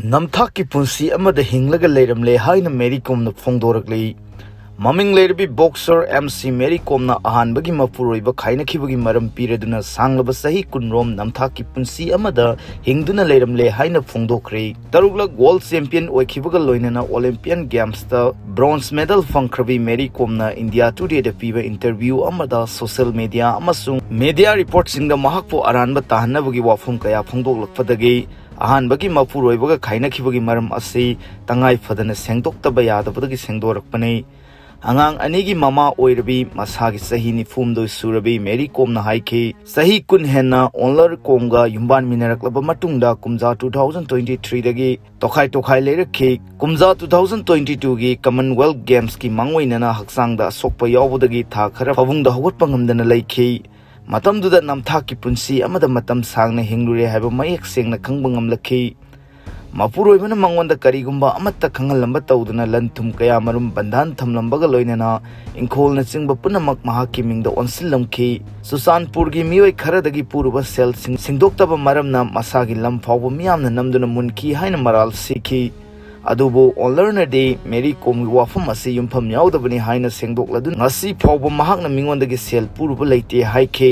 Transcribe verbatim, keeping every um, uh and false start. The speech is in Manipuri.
ꯅꯝꯊꯥꯛꯀꯤ ꯄꯨꯟꯁꯤ ꯑꯃꯗ ꯍꯤꯡꯂꯒ ꯂꯩꯔꯝꯂꯦ ꯍꯥꯏꯅ ꯃꯦꯔꯤ ꯀꯣꯝꯅ ꯐꯣꯡꯗꯣꯔꯛꯂꯤ꯫ ꯃꯃꯤꯡ ꯂꯩꯔꯕꯤ ꯕꯣꯛꯁꯔ ꯑꯦꯝ ꯁꯤ ꯃꯦꯔꯤ ꯀꯣꯝꯅ ꯑꯍꯥꯟꯕꯒꯤ ꯃꯄꯨꯔꯣꯏꯕ ꯈꯥꯏꯅꯈꯤꯕꯒꯤ ꯃꯔꯝ ꯄꯤꯔꯗꯨꯅ ꯁꯥꯡꯂꯕ ꯆꯍꯤ ꯀꯨꯟꯔꯣꯝ ꯅꯝꯊꯥꯛꯀꯤ ꯄꯨꯟꯁꯤ ꯑꯃꯗ ꯍꯤꯡꯗꯨꯅ ꯂꯩꯔꯝꯂꯦ ꯍꯥꯏꯅ ꯐꯣꯡꯗꯣꯛꯈ꯭ꯔꯦ꯫ ꯇꯔꯨꯛꯂꯛ ꯋꯥꯔꯜꯗ ꯆꯦꯝꯄꯤꯌꯟ ꯑꯣꯏꯈꯤꯕꯒ ꯂꯣꯏꯅꯅ ꯑꯣꯂꯤꯝꯄꯤꯌꯟ ꯒꯦꯝꯁꯇ ꯕ꯭ꯔꯣꯟꯖ ꯃꯦꯗꯜ ꯐꯪꯈ꯭ꯔꯕꯤ ꯃꯦꯔꯤ ꯀꯣꯝꯅ ꯏꯟꯗꯤꯌꯥ ꯇꯨꯗꯦꯗ ꯄꯤꯕ ꯏꯟꯇꯔꯚ꯭ꯌꯨ ꯑꯃꯗ ꯁꯣꯁꯤꯌꯦꯜ ꯃꯤꯗꯤꯌꯥ ꯑꯃꯁꯨꯡ ꯃꯤꯗꯤꯌꯥ ꯔꯤꯄꯣꯔꯠꯁꯤꯡꯗ ꯃꯍꯥꯛꯄꯨ ꯑꯔꯥꯟꯕ ꯇꯥꯍꯟꯅꯕꯒꯤ ꯋꯥꯐꯝ ꯀꯌꯥ ꯐꯣꯡꯗꯣꯛꯂꯛꯄꯗꯒꯤ ꯑꯍꯥꯟꯕꯒꯤ ꯃꯄꯨꯔꯣꯏꯕꯒ ꯈꯥꯏꯅꯈꯤꯕꯒꯤ ꯃꯔꯝ ꯑꯁꯤ ꯇꯉꯥꯏ ꯐꯗꯅ ꯁꯦꯡꯗꯣꯛꯇꯕ ꯌꯥꯗꯕꯗꯒꯤ ꯁꯦꯡꯗꯣꯔꯛꯄꯅꯤ꯫ ꯑꯉꯥꯡ ꯑꯅꯤꯒꯤ ꯃꯃꯥ ꯑꯣꯏꯔꯕꯤ, ꯃꯁꯥꯒꯤ ꯆꯍꯤ ꯅꯤꯐꯨꯍꯨꯝꯗꯣꯏ ꯁꯨꯔꯕꯤ ꯃꯦꯔꯤ ꯀꯣꯝꯅ ꯍꯥꯏꯈꯤ, ꯆꯍꯤ ꯀꯨꯟ ꯍꯦꯟꯅ ꯑꯣꯟꯂꯔ ꯀꯣꯝꯒ ꯌꯨꯝꯕꯥꯟꯃꯤꯟꯅꯔꯛꯂꯕ ꯃꯇꯨꯡꯗ ꯀꯨꯝꯖꯥ ꯇꯨ ꯊꯥꯎꯖꯟ ꯇ꯭ꯋꯦꯟꯇꯤ ꯊ꯭ꯔꯤꯗꯒꯤ ꯇꯣꯈꯥꯏ ꯇꯣꯈꯥꯏ ꯂꯩꯔꯛꯈꯤ꯫ ꯀꯨꯝꯖꯥ ꯇꯨ ꯊꯥꯎꯖꯟ ꯇ꯭ꯋꯦꯟꯇꯤ ꯇꯨꯒꯤ ꯀꯃꯟꯋꯦꯜꯊ ꯒꯦꯝꯁꯀꯤ ꯃꯥꯡꯑꯣꯏꯅꯅ ꯍꯛꯆꯥꯡꯗ ꯑꯁꯣꯛꯄ ꯌꯥꯎꯕꯗꯒꯤ ꯊꯥ ꯈꯔ ꯐꯃꯨꯡꯗ ꯍꯧꯒꯠꯄ ꯉꯝꯗꯅ ꯂꯩꯈꯤ꯫ ꯃꯇꯝꯗꯨꯗ ꯅꯝꯊꯥꯛꯀꯤ ꯄꯨꯟꯁꯤ ꯑꯃꯗ ꯃꯇꯝ ꯁꯥꯡꯅ ꯍꯤꯡꯂꯨꯔꯦ ꯍꯥꯏꯕ ꯃꯌꯦꯛ ꯁꯦꯡꯅ ꯈꯪꯕ ꯉꯝꯂꯛꯈꯤ꯫ ꯃꯄꯨꯔꯣꯏꯕꯅ ꯃꯉꯣꯟꯗ ꯀꯔꯤꯒꯨꯝꯕ ꯑꯃꯠꯇ ꯈꯪꯍꯜꯂꯝꯕ ꯇꯧꯗꯅ ꯂꯟ ꯊꯨꯝ ꯀꯌꯥ ꯃꯔꯨꯝ ꯕꯟꯙꯥꯟ ꯊꯝꯂꯝꯕꯒ ꯂꯣꯏꯅꯅ ꯏꯪꯈꯣꯜꯅꯆꯤꯡꯕ ꯄꯨꯝꯅꯃꯛ ꯃꯍꯥꯛꯀꯤ ꯃꯤꯡꯗ ꯑꯣꯟꯁꯤꯜꯂꯝꯈꯤ꯫ ꯆꯨꯔꯆꯥꯟꯄꯨꯔꯒꯤ ꯃꯤꯑꯣꯏ ꯈꯔꯗꯒꯤ ꯄꯨꯔꯨꯕ ꯁꯦꯜꯁꯤꯡ ꯁꯤꯡꯗꯣꯛꯇꯕ ꯃꯔꯝꯅ ꯃꯁꯥꯒꯤ ꯂꯝ ꯐꯥꯎꯕ ꯃꯤꯌꯥꯝꯅ ꯅꯝꯗꯨꯅ ꯃꯨꯟꯈꯤ ꯍꯥꯏꯅ ꯃꯔꯥꯜ ꯁꯤꯈꯤ꯫ ꯑꯗꯨꯕꯨ ꯑꯣꯟꯂꯔꯅꯗꯤ ꯃꯦꯔꯤ ꯀꯣꯝꯒꯤ ꯋꯥꯐꯝ ꯑꯁꯤ ꯌꯨꯝꯐꯝ ꯌꯥꯎꯗꯕꯅꯤ ꯍꯥꯏꯅ ꯁꯦꯡꯗꯣꯛꯂꯗꯨꯅ ꯉꯁꯤ ꯐꯥꯎꯕ ꯃꯍꯥꯛꯅ ꯃꯤꯉꯣꯟꯗꯒꯤ ꯁꯦꯜ ꯄꯨꯔꯨꯕ ꯂꯩꯇꯦ ꯍꯥꯏꯈꯤ꯫